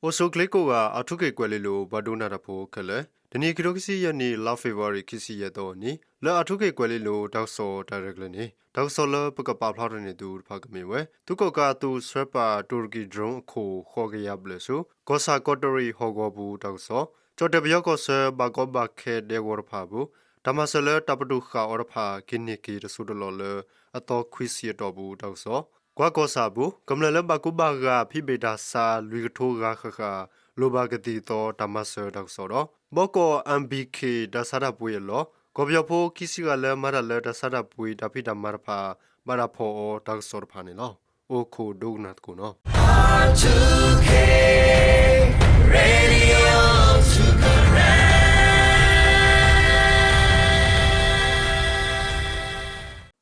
အိၣ်ဆူၣ်ချ့ကိးဂၤ အၣ်ထူခ့ၣ်ကွဲၤလ့လိၤ ပှၤဒိကနၣ်တၢ်ဖိခဲလၢာ်, တနံၤခံထိခံဆံယဲၢ်နံၣ် လါဖ့ၤဘြူၤအါရံၤ ခံဆံယဲၢ်သီအနံၤ လၢအၣ်ထူခ့ၣ်ကွဲၤလ့လိၤ တၢ်ကစီၣ်တၢ်ရဲၣ်တၢ်ကျဲၤန့ၣ် တၢ်ကစီၣ်လၢပကပာ်ဖျါထီၣ်န့ၢ်သုတဖၣ်ကမ့ၢ်ဝဲ သုးကီၣ်ကးအသုးဆှၢပာ်တူၣ်ရကံၣ် drone အခိၣ် ဃိးကယၤဘျဲၣ်ဆူ ကီၢ်ဆၣ်ကီးတရံးဟီၣ်ကဝီၤပူၤတၢ်ကစီၣ်, ကၠီၣ်တဲၣ်ပယီၤကီၢ်ဆၢ ဘၣ်ကီဘၣ်ခဲဒဲကဝီၤတဖၣ်အပူၤ တၢ်မၤစၢၤလၢတၢ်ပတုာ်ဃာ်အီၤတဖၣ် က့ၤန့ၢ်က့ၤတစိၢ်တလီၢ်လၢ အသီခွံဆံအတီၢ်ပူၤတၢ်ကစီၣ်, ကွၢ်ကီၢ်ဆၣ်အပူၤ ကမျၢၢ်လၢဘၣ်ကူဘၣ်ဂာ်ဖံးဘ့ၣ်တၢ်ဆါ လွံၢ်ကထိဂၤဃၣ်ဃၣ် လိၣ်ဘၣ်ကသံၣ်ကသီတၢ်မၤစၢၤတၢ်ကစီၣ်ဒီး ဘီကီၢ် MBK တၢ်ဆါတၢ်ပှ့ၤအလီၢ် ကီၢ်ပယီၤဖိခံဆံဂၤလၢမၤတၢ်လၢတၢ်ဆါတၢ်ပှ့ၤတၢ်ဖံးတၢ်မၤတဖၣ် ဘၣ်တၢ်ဖီၣ်အီၤတၢ်ကစီၣ်တဖၣ်န့ၣ်လီၤ. အိၣ်ခိးဒိကနၣ်သကိးနီၤ.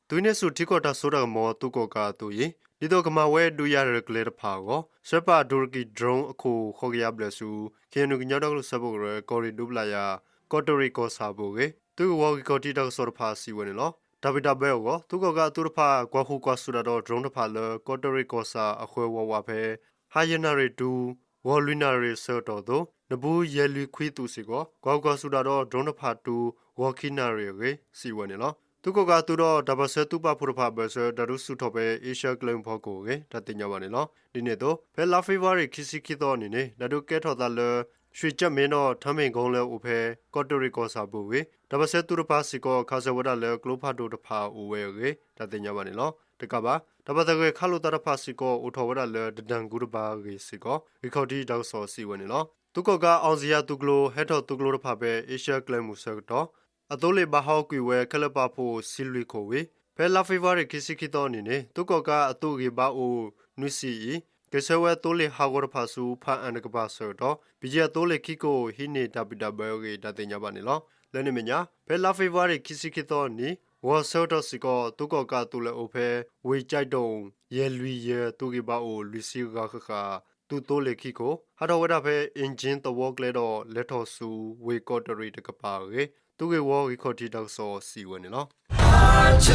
သုးဟံးန့ၢ်ဆူၣ်ထံကီၢ်တၢ်စိတၢ်ကမီၤ သုးကီၣ်ကးအသုးအံၤ ဒ်သိးကမၤဝဲဒုးယၤရဲၣ်ကျဲၤတဖၣ်အဂီၢ် ဆှၢပာ်တူၣ်ရကံၣ် drone အခိၣ် ဃိးကယၤဘျဲၣ်ဆူ ခ့ၣ်အဲၣ်ယူၣ် ကညီဒီကလုာ်စၢဖှိၣ်ကရၢ ကီၢ်ရ့ၣ်ဒူပျၢ်ယၤ ကီးတရံးကီၢ်ဆၣ်အပူၤအဂ့ၢ် သုးကဝီၤဂံၢ်ခီၣ်ထံးတၢ်ကစီၣ်တဖၣ်စံးဝဲန့ၣ်လီၤ. တၢ်ဘံၣ်တၢ်ဘၢအဂီၢ် သုးကီၣ်ကးအသုးတဖၣ် ကွၢ်ဟူးကွၢ်စူၣ်တၢ်ဒီး drone တဖၣ်လၢ ကီးတရံးကီၢ်ဆၣ်အဃၢၤဝးဝးဖဲ ဟါယဲၢ်နၣ်ရံၣ်တုၤ ဂီၤလွံၢ်နၣ်ရံၣ်အဆၢကတီၢ်အသိး နဘူးယဲၢ်လွံၢ်ခွံသုးစ့ၢ်ကီး ကွၢ်ဟူးကွၢ်စူၣ်တၢ်ဒီး drone တဖၣ်တုၤ ဂီၤခံနၣ်ရံၣ်အဂ့ၢ် စံးဝဲန့ၣ်လီၤ. သုးကီၣ်ကးအသုးဒီးတၢ်ပၢၢ်ဆၢသုးပာ်ဖှိၣ်တဖၣ် ဘၢၣ်စၢၤတၢ်ဒုးဆူၣ်ထီၣ်ဖဲ အ့ရှၢၣ်ကျဲမုၢ်ဖီခိၣ်အဂ့ၢ် တၢ်သ့ၣ်ညါဘၣ်န့ၣ်လီၤ. ဒ်န့ၣ်အသိး ဖဲလါဖ့ၤဘြူၤအါရံၤခံဆံခံသီအနံၤန့ၣ် တၢ်ဒုးကဲထီၣ်သးလၢ ရွှ့ၣ်ကၠၢၣ်မဲဒီး ထၢမ့ၣ်ကိလၢအိၣ်ဖဲ ကီးတရံးကီၢ်ဆၣ်အပူၤအဂ့ၢ် တၢ်ပၢၢ်ဆၢသုးတဖၣ်စ့ၢ်ကီး ခးစၢၤဝဲဒၣ်လၢကျိဖးဒိၣ်တဖၣ်အိၣ်ဝဲအဂ့ၢ် တၢ်သ့ၣ်ညါဘၣ်န့ၣ်လီၤ. တကးဘၣ် တၢ်ဘၣ်သဂၢၢ်ခးလိာ်သးတဖၣ်စ့ၢ်ကီး အိၣ်ထီၣ်ဝဲဒၣ်လၢတဒၣ်ကူတဘါအဂ့ၢ်စ့ၢ်ကီး ဂံၢ်ခီၣ်ထံးတၢ်ကစီၣ်စံးဝဲန့ၣ်လီၤ. သုးကီၣ်ကး အောင်ဇေယျ သုးကျိၤ ဟဲထီၣ်သုးကျိၤတဖၣ်ဖဲ အ့ရှၢၣ်ကျဲမုၢ်ဆၢကတီၢ် အသိလ့ၣ်ဘၣ်ဟးဂီၤကွံာ်ဝဲခဲလၢာ်ပာ်ဖှိၣ် ဆံလွံၢ်ခိၣ်ဝံၤ ဖဲလါဖ့ၤဘြူၤအါရံၤခံဆံခံသီအနံၤန့ၣ် သုးကီၣ်ကးအသုးဂံၢ်ဘါအိၣ်နွံဆံအံၤ က့ၤဆၢဝဲသိလ့ၣ်ဟးဂီၤတဖၣ်ဆူ ဖၣ်အၣ်တကပၤအဆၢကတီၢ် ဘံၣ်ယဲၢ်အသိလ့ၣ်ခံခိၣ် ဟံးန့ၢ်တၢ်ဘံၣ်တၢ်ဘၢအဂ့ၢ် တၢ်သ့ၣ်ညါဘၣ်န့ၣ်လီၤ. လၢန့ၣ်အမဲာ်ညါ ဖဲလါဖ့ၤဘြူၤအါရံၤခံဆံခံသီအနံၤ ဂီၤဆၢကတီၢ်စ့ၢ်ကီး သုးကီၣ်ကးအသုးလၢအိၣ်ဖဲ ဝ့ၢ်ကၠဲးတိၣ် ယဲၢ်လွံၢ်ယဲၢ် သုးဂံၢ်ဘါအိၣ်လွံၢ်ဆံဂၤဃၣ်ဃၣ် သုးသိလ့ၣ်ခံခိၣ် ဟးထီၣ်ဝဲဒၣ်ဖဲ အ့ၣ်ကၠ့သဝီကျဲဒီး လဲၤထီၣ်ဆူဝ့ၢ်ကီးတရံးတကပၤအဂ့ၢ် သုးဂ့ၢ်ဝီဂံၢ်ခီၣ်ထံးတၢ်ကစီၣ်စံးဝဲန့ၣ်လီၤ.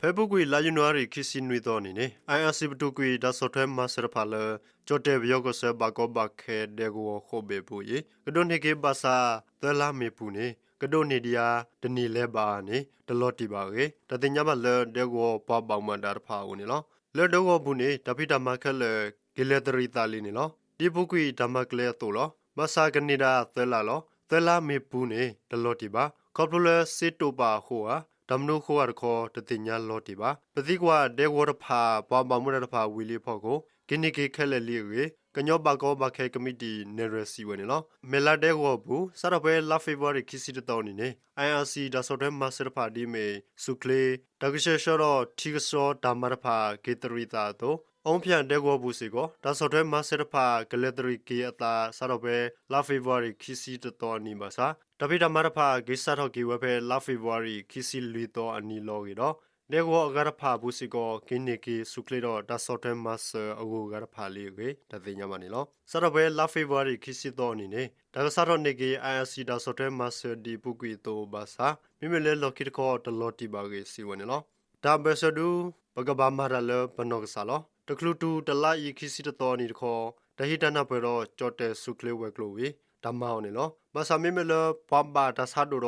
ဖဲအပူၤကွံာ် လါယနူၤအါရံၤခံဆံနွံသီအနံၤန့ၣ် IRC ပတုာ်ကွံာ်တၢ်ဆီၣ်ထွဲမၤစၢၤတဖၣ်လၢ ကၠီၣ်တဲၣ်ပယီၤကီၢ်ဆၢ ဘၣ်ကီဘၣ်ခဲဒဲကဝီၤဃိးဘ့ၣ်အပူၤအံၤ ကဒိးန့ၢ်က့ၤဘၣ်ဆၣ် သၢလါမ့ၢ်ပူၤန့ၣ် ကဒိးန့ၢ်ဒံးဧါ တန့ၢ်လၢၤဘၣ်န့ၣ် တလီၤတံၢ်ဘၣ်အဂ့ၢ် တၢ်သ့ၣ်ညါဘၣ်လၢ ဒဲကဝီၤပှၤဘၣ်မူဘၣ်ဒါတဖၣ်အအိၣ်န့ၣ်လီၤ. လၢဒဲကဝီၤအပူၤန့ၣ် တၢ်ဖံးတၢ်မၤခဲလၢာ် က့ၤလဲၤတရံးသးလံန့ၣ်လီၤ. ဒ်အပူၤကွံာ်တၢ်မၤကျဲအသိးလီၤ. ဘၣ်ဆၣ်ကန့ၢ်ဒၣ်သၢလါလီၤ. သၢလါမ့ၢ်ပူၤန့ၣ် တလီၤတံၢ်ဘၣ် ခီဖျိလၢစ့တိာ်ပာ်အဃိဧါ တၢ်မနုၤအဃိဧါတခီ တသ့ၣ်ညါလီၤတံၢ်ဘၣ်. ပသံကွၢ်ဒဲကဝီၤတဖၣ် ပှၤဘၣ်မူဘၣ်ဒါတဖၣ်ဝံၤလံအဖီခိၣ် က့ၤန့ၢ်က့ၤခဲလၢာ်လံအဂ့ၢ် ကညီဘၣ်ကီဘၣ်ခဲကမံးတံာ် နဲၣ်ရွဲၣ်စံးဝဲန့ၣ်လီၤ. မဲၢ်လါဒဲကဝီၤအပူၤ စးထီၣ်ဖဲလါဖ့ၤဘြူၤအါရံၤခံဆံတသီအနံၤန့ၣ် IRC တၢ်ဆီၣ်ထွဲမၤစၢၤတဖၣ်ဒ်အမ့ၢ် ဆူၣ်ချ့ တၢ်ကဆှဲကဆှီဒီးထံကဆှီတၢ်မၤတဖၣ် က့ၤတရံးသးအသိး အီဖၠၣ်ဒဲကဝီၤအပူၤစ့ၢ်ကီး တၢ်ဆီၣ်ထွဲမၤစၢၤတဖၣ် ကလဲၤတရံးက့ၤအသး စးထီၣ်ဖဲလါဖ့ၤဘြူၤအါရံၤခံဆံတသီအနံၤဘၣ်ဆၣ် တၢ်ဖံးတၢ်မၤတဖၣ် က့ၤစးထီၣ်က့ၤဝဲဖဲလါဖ့ၤဘြူၤအါရံၤခံဆံလွံၢ်သီအနံၤလီၤအဂ့ၢ်ဒီး ဒဲကဝီၤအဂၤတဖၣ်အပူၤစ့ၢ်ကီး က့ၤန့ၢ်က့ၤဆူၣ်ချ့ဒီးတၢ်ဆီၣ်ထွဲမၤစၢၤအဂုၤအဂၤတဖၣ်လံအဂ့ၢ် တၢ်သ့ၣ်ညါဘၣ်န့ၣ်လီၤ. စးထီၣ်ဖဲလါဖ့ၤဘြူၤအါရံၤခံဆံသီအနံၤန့ၣ် တၢ်ကစးထီၣ်န့ၢ်က့ၤ IRC တၢ်ဆီၣ်ထွဲမၤစၢၤဒ်အပူၤကွံာ်အသိးဘၣ်ဆၣ် မ့မ့ၢ်လၢလီၢ်ခံတခီ တလီၤတံၢ်ဘၣ်အဂ့ၢ် စံးဝဲန့ၣ်လီၤ. တၢ်ဘၢၣ်စၢၤဒု ပကဘၣ်မၤတၢ်လၢပနီၢ်ကစၢ်လီၤ. တချုးတုၤတလါအံၤခံဆံတသီအနံၤတခီ တၢ်ဟံးတၢ်နၢ်ပၢၢ်ဒီး ကၠီၣ်တဲၣ်ဆူၣ်ချ့ဝဲၤကျိၤဝံၤ တၢ်မၤအီၤန့ၣ်လီၤ. ဘၣ်ဆၣ်မ့မ့ၢ်လၢပှၤဘၣ်တၢ်ဆါဒိၣ်ဒီး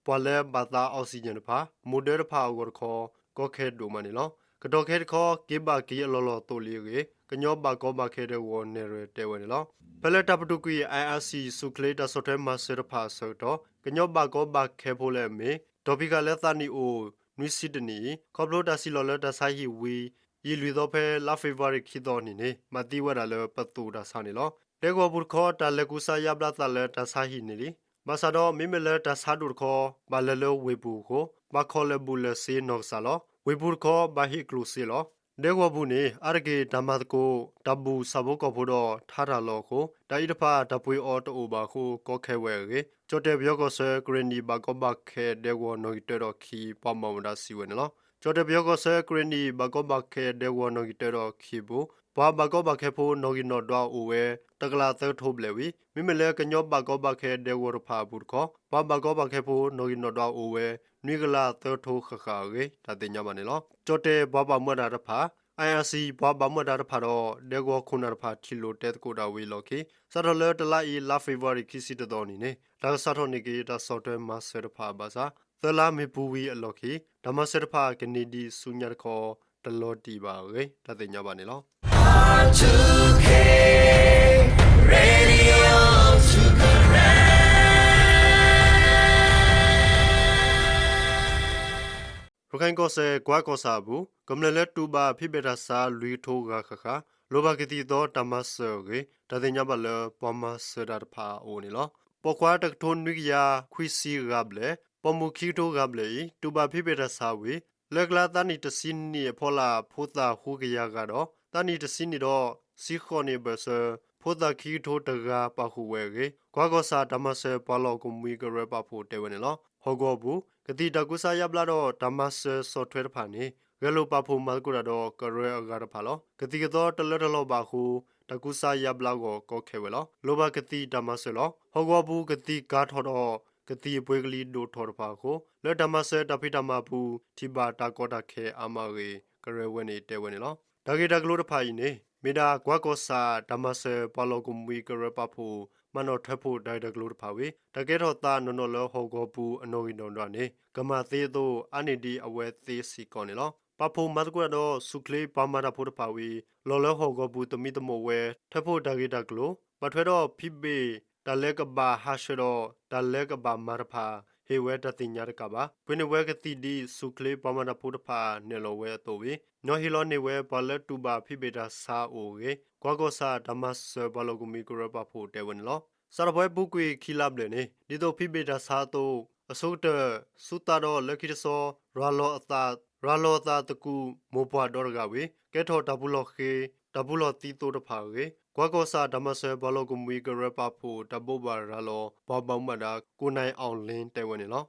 ပှၤလၢဘၣ်သးအီၣ်စံၣ်ယၣ်တဖၣ် မူဒၢတဖၣ်အဂီၢ်တခီ ကီခဲဒိၣ်မးန့ၣ်လီၤ. ကတီၢ်ခဲအံၤတခီ က့ၤဘၣ်က့ၤအလီၢ်လီၢ်သိးလံအဂ့ၢ် ကညီဘၣ်ကီဘၣ်ခဲဒဲကဝီၤနဲၣ်ရွဲၣ်တဲဝဲန့ၣ်လီၤ. ဖဲလၢတၢ်ပတုာ်ကွံာ် IRC ဆူၣ်ချ့တၢ်ဆီၣ်ထွဲမၤစၢၤတဖၣ်အဆၢကတီၢ် ကညီဘၣ်ကီဘၣ်ခဲဖိလၢအမ့ၢ် ဒီၣ်ဖံးဃာ်လၢသးနံၣ်အိၣ်နွံဆံတနံၣ်အံၤ ခီဖျိတၢ်စံၣ်လီၤလၢတၢ်ဆါဟံၣ်ဝံၤ ယံာ်လွံၢ်သီဖဲလါဖ့ၤဘြူၤအါရံၤခံသီအနံၤန့ၣ် မၤသံဝဲဒၣ်လၢပသိးတၢ်ဆါန့ၣ်လီၤ. ဒဲကဝီၤပူၤတခီ တၢ်လဲၤကူစါယါဘျါသးလၢတၢ်ဆါဟံၣ်န့ၣ်လံ. ဘၣ်ဆၣ်ဒီး မ့မ့ၢ်လၢတၢ်ဆါဒိၣ်တခီ ဘၣ်လဲၤလၢဝ့ၢ်ပူၤအဃိ ဘၣ်ခီၣ်လဲၢ်ဘူးလဲၢ်စ့နီၢ်ကစၢ်လီၤ. ဝ့ၢ်ပူၤတခီ ဘၣ်ဟ့ၣ်ကျိၣ်စ့လီၤ. ဒဲကဝီၤပူၤန့ၣ် အါတက့ၢ်တၢ်မၤသကိး တၢ်ဘူၣ်ဆၣ်ဖိကီၢ်ဖိဒီးထါတၢ်လီၢ်အဃိ တၢ်အံၤတဖၣ်တၢ်ပှ့ၤအီၤတအိၣ်ဘၣ်အဃိ ကီခဲဝဲအဂ့ၢ် ကၠီၣ်တဲၣ်ပယီၤကီၢ်ဆၢ ကရ့ၣ်နံၣ်ဘၣ်ကီဘၣ်ခဲဒဲကဝီၤနီၣ်ဂံၢ်တၢဒီးခံ ပှၤဘၣ်မူဘၣ်ဒါစံးဝဲန့ၣ်လီၤ. ကၠီၣ်တဲၣ်ပယီၤကီၢ်ဆၢ ကရ့ၣ်နံၣ်ဘၣ်ကီဘၣ်ခဲ ဒဲကဝီၤနီၣ်ဂံၢ်တၢဒီးခံအပူၤ ပှၤဘၣ်ကီဘၣ်ခဲဖိနီၣ်ဂံၢ်နီၣ်ဒွးအိၣ်ဝဲ တကလးသၢကထိဘျဲၣ်ဝံၤ မ့မ့ၢ်လၢကညီဘၣ်ကီဘၣ်ခဲဒဲကဝီၤတဖၣ်အပူၤတခီ ပှၤဘၣ်ကီဘၣ်ခဲဖိနီၣ်ဂံၢ်နီၣ်ဒွးအိၣ်ဝဲ နွံကလးသၢကထိဃၣ်ဃၣ်အဂ့ၢ် တၢ်သ့ၣ်ညါဘၣ်န့ၣ်လီၤ. ကၠီၣ်တဲၣ်ပှၤဘၣ်မူဘၣ်ဒါတဖၣ် IRC ပှၤဘၣ်မူဘၣ်ဒါတဖၣ်ဒီး ဒဲကဝီၤခိၣ်နၢ်တဖၣ် ထံၣ်လိာ်တဲသကိးတၢ်ဝံၤအလီၢ်ခံ စးထီၣ်လၢတလါအံၤ လါဖ့ၤဘြူၤအါရံၤ ခံဆံတသီအနံၤန့ၣ် တၢ်ကစးထီၣ်န့ၢ်က့ၤ တၢ်ဆီၣ်ထွဲမၤစၢၤတဖၣ်ဘၣ်ဆၣ် သၢလါမ့ၢ်ပူၤဝံၤအလီၢ်ခံ တၢ်မၤစၢၤတဖၣ် ကန့ၢ်ဒံးဆူညါတခီ တလီၤတံၢ်ဘၣ်အဂ့ၢ် တၢ်သ့ၣ်ညါဘၣ်န့ၣ်လီၤ. ရခၢၣ်ကီၢ်စဲၣ် ကွၢ်ကီၢ်ဆၣ်အပူၤ ကမျၢၢ်လၢတူၢ်ဘၣ်ဖံးဘ့ၣ်တၢ်ဆါ လွံၢ်ကထိဂၤဃၣ်ဃၣ် လိၣ်ဘၣ်ကသံၣ်ကသီတၢ်မၤစၢၤအဂ့ၢ် တၢ်သ့ၣ်ညါဘၣ်လၢ ပှၤမၤစၢၤတၢ်တဖၣ်အအိၣ်န့ၣ်လီၤ. ပိာ်ခွါတကထိနွံကယၤခွံဆံဂၤဘျဲၣ် ပိာ်မုၣ်ခံကထိဂၤဘျဲၣ်အံၤ တူၢ်ဘၣ်ဖံးဘ့ၣ်တၢ်ဆါဝံၤ လၢကျါသးနံၣ်တဆံနံၣ်အဖီလာ် ဖိသၣ်ဃုကယၤဂၤဒီး သးနံၣ်တဆံနံၣ်ဒီး တဆံဃိးနံၣ်အဘၢၣ်စၢၤ ဖိသၣ်ခံကထိတဂၤပာ်ဃုာ်ဝဲအဂ့ၢ် ကွၢ်ကီၢ်ဆၣ်တၢ်မၤစၢၤပှၤလီၢ်ကမှံကရၢပာ်ဖှိၣ်တဲဝဲန့ၣ်လီၤ. ဟီၣ်ကဝီၤအပူၤ ကသံၣ်တၢ်ကူစါယါဘျါဒီးတၢ်မၤစၢၤဆီၣ်ထွဲတဖၣ်န့ၣ် ဂဲၤလိာ်ပာ်ဖှိၣ်မၤသကိးတၢ်ဒီးကရၢအဂၤတဖၣ်လီၤ. ကသံၣ်ကသီတလၢတလီၤဘၣ်အဃိ တၢ်ကူစါယါဘျါဂီၢ်ကီခဲဝဲလီၤ. လိၣ်ဘၣ်ကသံၣ်တၢ်မၤစၢၤလီၤ. ဟီၣ်ကဝီၤအပူၤ ကသံၣ်ကါထီၣ်ဒီး ကသံၣ်အပှ့ၤကလံၤဒိၣ်ထီၣ်တဖၣ်အဃိ လၢတၢ်မၤစၢၤတၢ်ဖံးတၢ်မၤအပူၤ ထံၣ်ဘၣ်တၢ်ကီတၢ်ခဲအါမးအဂ့ၢ် ကရၢဝဲန့ၣ်တဲဝဲန့ၣ်လီၤ. တၢ်ဂ့ၢ်တၢ်ကျိၤတဖၣ်အံၤန့ၣ် မ့ၢ်ဒၣ်ကွၢ်ကီၢ်ဆၣ်တၢ်မၤစၢၤပှၤလီၢ်ကမှံကရၢပာ်ဖှိၣ် မၤနီၣ်ထွဲဖှိၣ်တၢ်ဂ့ၢ်တၢ်ကျိၤတဖၣ်ဝံၤ တၢ်ကဲထီၣ်သးနီၢ်နီၢ်လၢဟီၣ်ကဝီၤအပူၤအနီၣ်ဂံၢ်နီၣ်ဒွးန့ၣ် ကမၤသ့အသိး အါန့ၢ်ဒံးအဝဲသ့စ့ၢ်ကီးန့ၣ်လီၤ. ပာ်ဖှိၣ်မၤသကိးတၢ်ဒီး ဆူၣ်ချ့ပှၤမၤတၢ်ဖိတဖၣ်ဝံၤ လီၢ်လၢဟီၣ်ကဝီၤအပူၤသမံသမိးဝဲ ထွဲဖှိၣ်တၢ်ဂ့ၢ်တၢ်ကျိၤ ဘၣ်ထွဲဒီးဖံးဘ့ၣ် တၢ်လၢကဘၣ်ဟးဆှဲးဒီး တၢ်လၢကဘၣ်မၤတဖၣ် ဟ့ၣ်ဝဲတၢ်သ့ၣ်ညါတကးဘၣ် ပှ့ၤန့ၢ်ဝဲကသံၣ်ဒ်ဆူၣ်ချ့ပှၤမၤတၢ်ဖိတဖၣ်နဲၣ်လီၤဝဲအသိးဝံၤ နီၤဟ့ၣ်လီၤန့ၢ်ဝဲပှၤလၢတူၢ်ဘၣ်ဖံးဘ့ၣ်တၢ်ဆါအအိၣ်အဂ့ၢ် ကွၢ်ကီၢ်ဆၣ်တၢ်မၤစၢၤပှၤလီၢ်ကမှံကရၢပာ်ဖှိၣ်တဲဝဲန့ၣ်လီၤ. စးထီၣ်ဖဲအပူၤကွံာ်ခံလါဘျဲၣ်န့ၣ် ဒ်သိးဖံးဘ့ၣ်တၢ်ဆါအသိး အဆိကတၢၢ် ဆူသးဒီးလၢခံတဆီ ရၤလီၤအသးသကူးမိၢ်ပှၢ်ဒီတဂၤဝံၤ ကဲထီၣ်တၢ်ပူၤလီၢ်ဃ့ တၢ်ပူၤလီၢ်သံသိတဖၣ်အဂ့ၢ် ကွၢ်ကီၢ်ဆၣ်တၢ်မၤစၢၤပှၤလီၢ်ကမှံကရၢပာ်ဖှိၣ် တၢ်ဘိးဘၣ်ရၤလီၤ ပှၤဘၣ်မူဘၣ်ဒါ ကိၣ်နၢ်အီၣ်လ့ၣ်တဲဝဲန့ၣ်လီၤ.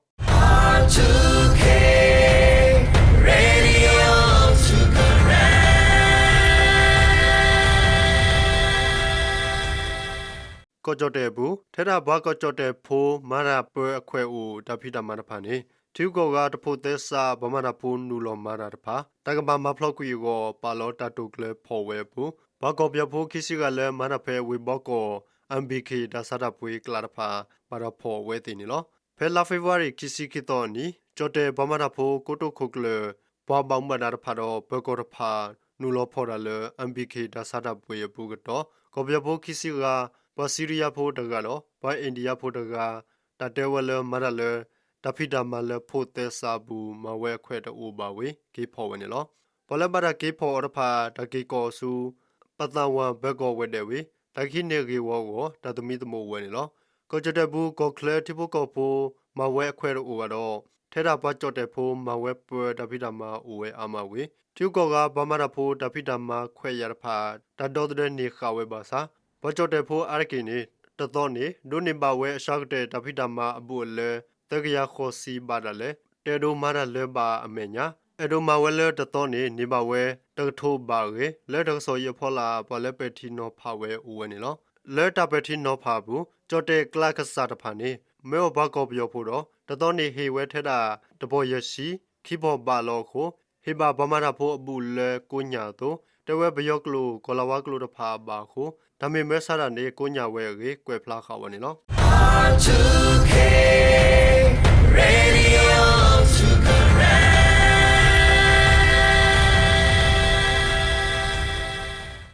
ကီၢ်ကၠီၣ်တဲၣ်အပူၤ ထဲဒၣ်ပှၤကီၢ်ကၠီၣ်တဲၣ်ဖိ မၤတၢ်ပၢအခွဲးအိၣ် တၢ်ဖံးတၢ်မၤတဖၣ်န့ၣ် ထံဂုၤကီၢ်ဂၤတဖိးသဲစး ပှၤမၤတၢ်ဖိနုာ်လီၤမၤတၢ်တဖၣ် တၢ်ကဘၣ်မၤဖျီကွံာ်အဂီၢ် ပာ်လီၤတၢ်တိာ်ကျဲၤဖီၣ်ဝဲအပူၤ ပှၤကီၢ်ပယီၤဖိခံဆံဂၤလၢမၤတၢ်ဖဲဝ့ၢ်ဘီကီၢ် MBK တၢ်ဆါတၢ်ပှ့ၤကျးတဖၣ် ဘၣ်တၢ်ဖီၣ်ဝဲသ့ၣ်န့ၣ်လီၤ. ဖဲလါဖ့ၤဘြူၤအါရံၤ ခံဆံခံသီအနံၤ ကၠီၣ်တဲၣ်ပှၤမၤတၢ်ဖိ ကိတိာ်ခိၣ်ကျၢၢ် ပှၤဘၣ်မူဘၣ်ဒါတဖၣ်ဒီး ပၢၤကီၢ်တဖၣ် နုာ်လီၤဖီၣ်တၢ်လၢ MBK တၢ်ဆါတၢ်ပှ့ၤအပူၤကတီၢ် ကီၢ်ပယီၤဖိခံဆံဂၤ ပှၤစံရံယါဖိတဂၤဒီး ပှၤအ့ၣ်ဒံယါဖိတဂၤ တၢ်တဲဝဲလၢမၤတၢ်လၢ တၢ်ဖံးတၢ်မၤလၢဖိးသဲစးအပူၤ မၤဝဲအခွဲးတအိၣ်ဘၣ်ဝံၤ က့ၤဖီၣ်ဝဲန့ၣ်လီၤ. ပှၤလၢဘၣ်တၢ်က့ၤဖီၣ်အီၤတဖၣ် တၢ်က့ၤကီၢ်ဆူ ပသၣ်ဝၣ်ဘၢကီၢ်ဝဲၤဒၢးဝံၤ တၢ်ကဟံးန့ၢ်ဂ့ၢ်ဝီအဂီၢ် တၢ်သမံသမိးဝဲန့ၣ်လီၤ. ကီၢ်ကၠီၣ်တဲၣ်ပူၤ ကီၢ်ချၢထံဖိကီၢ်ဖိ မၤဝဲအခွဲးတအိၣ်ဘၣ်ဒီး ထဲဒၣ်ပှၤကၠီၣ်တဲၣ်ဖိ မၤဝဲပၢတၢ်ဖံးတၢ်မၤအိၣ်ဝဲအါမးဝံၤ ထံဂုၤကီၢ်ဂၤ ပှၤမၤတၢ်ဖိတၢ်ဖံးတၢ်မၤခွဲးယာ်တဖၣ် တၢ်ဒီသဒၢန့ၢ်ဃာ်ဝဲဘၣ်ဆၣ် ပှၤကၠီၣ်တဲၣ်ဖိအါတက့ၢ်န့ၣ် တသီန့ၣ် ဒိးန့ၢ်ဘၣ်ဝဲအစှၤကတၢၢ်တၢ်ဖံးတၢ်မၤအဘူးအလဲ သၢကယၤဃိးဆံဘးဒၣ်လဲာ် တအဲၣ်ဒိးမၤတၢ်လၢၤဘၣ်အမဲာ်ညါ အဲၣ်ဒိးမၤဝဲလၢတသီန့ၣ် န့ၢ်ဘၣ်ဝဲ တကထိဘးအဂ့ၢ် လၢတၢ်ကစီၣ်အံၤအဖီလာ် ပှၤလၢပဲာ်ထံနီၤဖးဝဲအိၣ်ဝဲန့ၣ်လီၤ. လၢတၢ်ပဲာ်ထံနီၤဖးအပူၤ ကၠီၣ်တဲၣ်ကျးကစၢ်တဖၣ်န့ၣ် မၢအီၣ်ပှၤကီၢ်ပယီၤဖိဒီး တသီန့ၣ်ဟ့ၣ်ဝဲထဲဒၣ် တပီၢ်ယဲၢ်ဆံ ခံပီၢ်ဘးလီၤအဃိ ဟ့ၣ်ဘၣ်ပှၤမၤတၢ်ဖိအဘူးအလဲကိညၢ်အသိး တဲဝဲပယီၤကျိာ်ကီၢ်လၤဝါကျိာ်တဖၣ်ဘၣ်အဃိ တၢ်မ့ၢ်မၢဆါတၢ်န့ၣ် ကိညၢ်ဝဲအဂ့ၢ် ကွဲးဖျါဃာ်ဝဲန့ၣ်လီၤ.